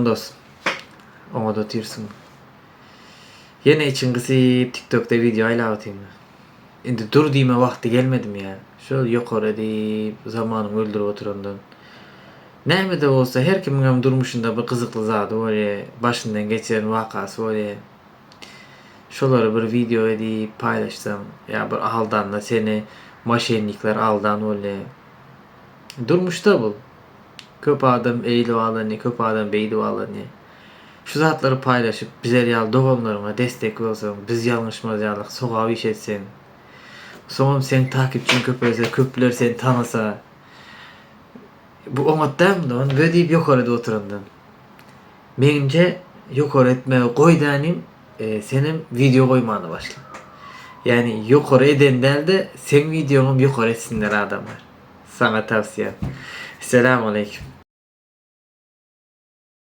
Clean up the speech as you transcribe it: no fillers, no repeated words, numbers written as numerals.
dostum? Oňat otyrsyňmy? Ýene içiň gysyp TikTokda wideo aýlap otyňmy? Indi dur diýme wagty gelmedimi ýa? Şol ýokary diýip zamanyňy öldürip oturandan. Näme-de bolsa her kimiňem durmuşynda bir gyzykly zady bolýa, başyndan geçiren wakasy bolýa. Şolary bir wideo edip paýlaşsaň ýa bir aldanda seni moşennikler aldan bolýa. Durmuşda bul. Köp adam eýdip aldanýa, köp adam beýdip aldanýa. Şu zatlary paýlaşyp bizer ýaly doganlaryňa destek bolsaň, biz ýalňyşmaz ýalyk sogap iş etseň. Soňam seň takipçiň köpelse, köpler seni tanasa. Bu oňat dälmi dogan? Bö diýip ýokary edip oturandan. Meňimçe ýokary etmegi goý dänim, senem wideo goýmana başla. Ýagny ýokary eden dälde seň wideoňam ýokary etsinler adamlar. Saňa tawsiýam. Esselamu aleýkum.